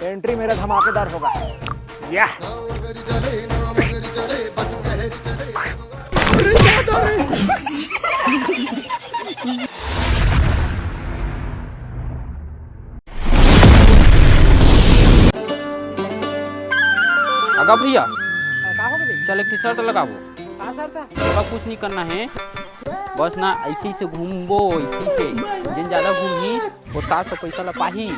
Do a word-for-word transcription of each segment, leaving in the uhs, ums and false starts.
Entry मेरा धमाकेदार होगा। या। अगा भैया, का हो गे? चल, एक ठे शर्त लगाबो। का शर्त? तोला कुछ नहीं करना है, बस ना ऐसे ही से घूमबो, ऐसे ही से। जिन ज्यादा घूमही, वो सात सौ पैसा ला पाही।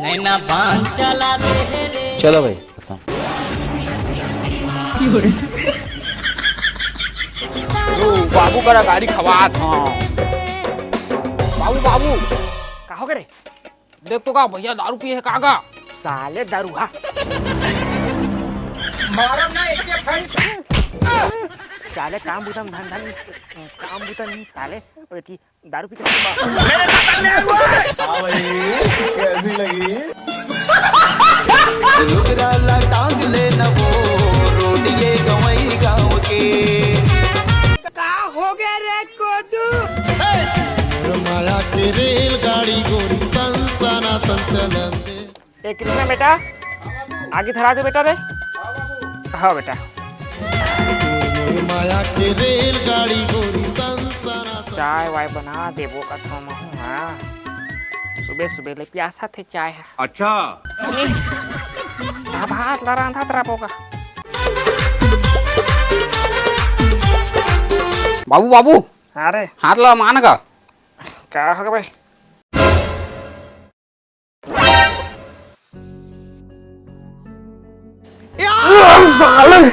नैना बांध चला दे रे। चलो भाई, खत्म। ओ, बाबू करा गाड़ी खवात, हाँ। बाबू, बाबू। का हो गे रे? देख तो का भैया दारू पिए हे का गा? साले दारू हा। मारो ना एक के भाई। साले काम बुता म धन धन, काम बुता नहीं साले। ओए, दारू पी के हाँ भाई, कैसी लगी? लुगरा ला टांग ले न वो, रोड ये गंवई गांव के। का हो गे रे कोदू? मोर माया के रेलगाड़ी गोरी सनसना संचलन दे। ए कृष्णा बेटा, आगी धरा दे बेटा रे। हाँ बेटा। मोर माया के रेलगाड़ी गोरी सनसना संचलन। चाय वाय बना देबो कथो महूँ, हाँ। सुबह सुबह ले प्यासा थे चाय ह। अच्छा। अब हाथ ला रांधत रहोगा। बाबू, बाबू। हाँ रे। हाथ ला मान का। का हो गे भाई? साले,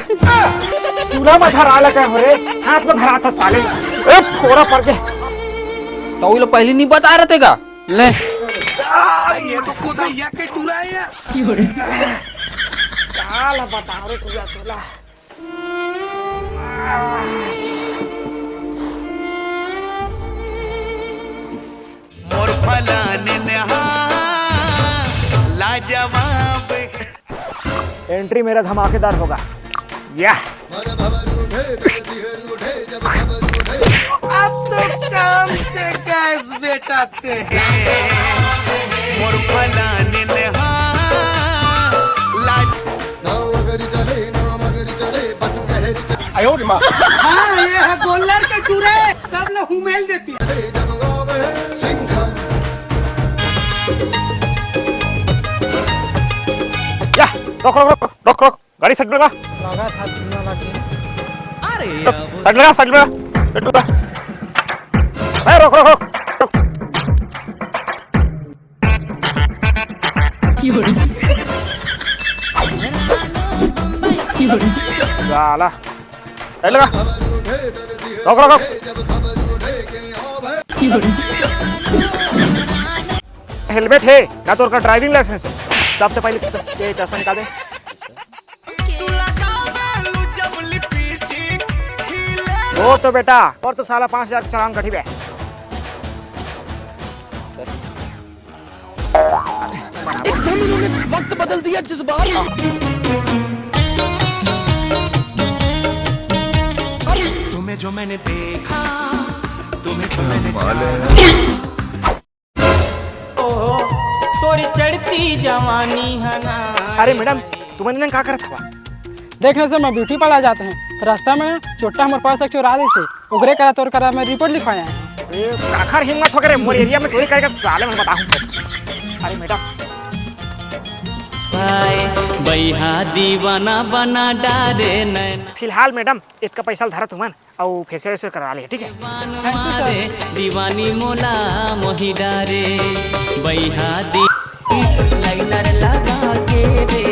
चूल्हा में धरा लगा हो रे, हाथ में धरा था साले। ए, फोड़ा पड़ गया। तो वो लोग पहले नहीं बता रहे थे का? ले। आ, ये तो खुद भैया के चूल्हा है यार। काला बताओ रे, चूल्हा, चूल्हा। मोर फलाने ने हाँ लाजवाब। एंट्री मेरा धमाकेदार होगा। या। अब तो काम से गैस बेटा ते। मोर फलाने ने हाँ लाज। आयो रे माँ। हाँ, ये है गोल्लर के टूरे, सब लोग हुमेल देती। या, रोक, रोक, रोक, रोक, रोक, गाड़ी साइड में लगा। लगा था, धुआं लग गया। अरे, साइड में लगा, साइड में लगा, साइड में लगा। ए, रोक, रोक, रोक, रोक। साला। ए, लगा। रोक, रोक, रोक। हेलमेट हे ना तोर का ड्राइविंग लाइसेंस हे? सबसे पहले तो ये चश्मा निकाल दे। वो तो बेटा, और तो साला पाँच हजार चालान कटी बे। एकदम इन्होंने वक्त बदल दिया, जज्बात। तुम्हें जो मैंने देखा, तुम्हें जो मैंने जाना। ओहो, तोरी चढ़ती जवानी है ना। अरे मैडम, तुमन इन्हें का करत हवा? देख ना सर, मैं ब्यूटी पार्लर जाते हैं, रास्ता में ना चोट्टा हमर पर्स एक चोरा ले से, ओकरे करा तोर करा मैं रिपोर्ट लिखवाए हैं। ए, काखर हिम्मत हो गे रे मोर एरिया में चोरी करेगा साले, मैं बताहूँ। अरे मैडम। भाई, बैहा दीवाना बना डारे नैना। फिलहाल मैडम, इतका पैसा धरा तुमन। अउ फेशियल वेशियल करवा ले, ठीक है? दीवानी मोला मोही डारे, बैहा दी। लाइनर लगा के रे,